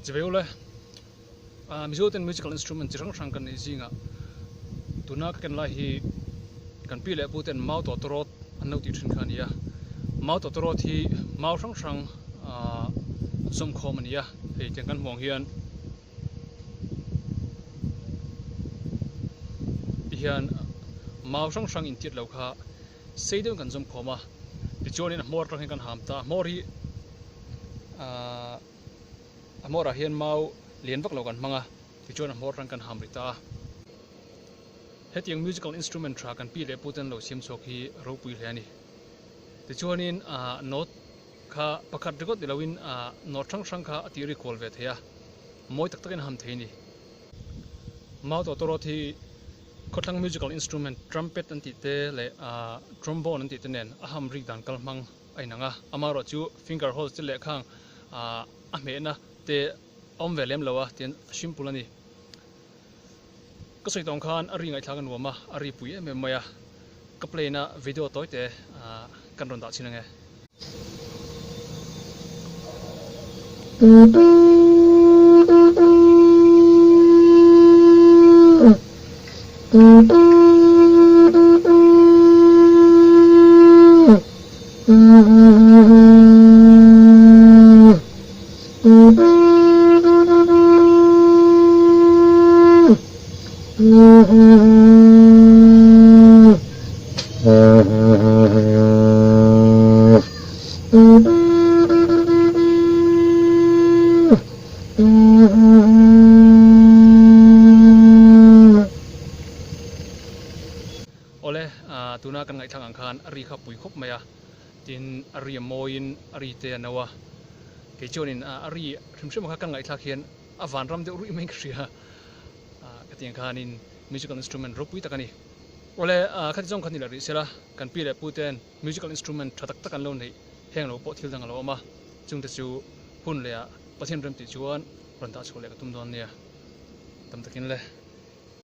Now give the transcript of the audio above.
Chiveu le, Mizo ten musical instrument chi hrang hrang kan neih zingah tuna ka ken lai hi kan pi leh pu ten mau tawtawrawt an lo tih thin kha a ni a. Mau tawtawrawt hi mau hrang hrang zawmkhawm a ni a, hei tiang kan hmuh ang hian tihian mau hrang hrang intiat lo kha sei deuhin kan zawmkhawm a, tichuanin a hmawr atang hian kan ham ta a, hmawr hi ahh a hmawrah hian mau lian vak lo kan hmang a, tichuan a hmawr atang kan ham rih ta a. Hetiang musical instrument tha kan pi leh pu ten lo siam chhuak hi ropui hle a ni. Tichuanin ahh note kha pakhat ringawt ni loin ahh note hrang hrang kha a tih ri kual ve thei a, mawi tak takin a ham thei a ni. Mau tawtawrawt hi khawthlang musical instrument trumpet an tih te leh ahh trombone an tih te nen a ham rik dan kal hmang a inang a, amaherawh chu finger holes te leh khang ahh a hmehna te a awm ve lem lo a tian a simple a ni. Ka sawi tawng khan a ri ngaihthlak a nuam a, a ri pui em em mai a, ka play na video tawi te kan rawn dah chhin ange. Awle, tuna kan ngaihthlak ang khan a ri kha pui khawp mai a, tin a ri a mawiin a ri te a no a, kei chuanin a ri hrim hrim kha kan ngaihthlak hian a vanram deuh ruih mai ka hria. Ka tih ang khanin musical instrument ropui tak a ni. Awle, khati zawng kha ni leh rih sela, kan pi leh pu ten musical instrument tha tak tak an lo neih heng lo pawh thil dang a lo awm a, chungte chu hun leh ah Pathian rem tih chuan rawn dah chhuah leh ka tum dawn nia. Tam takin le.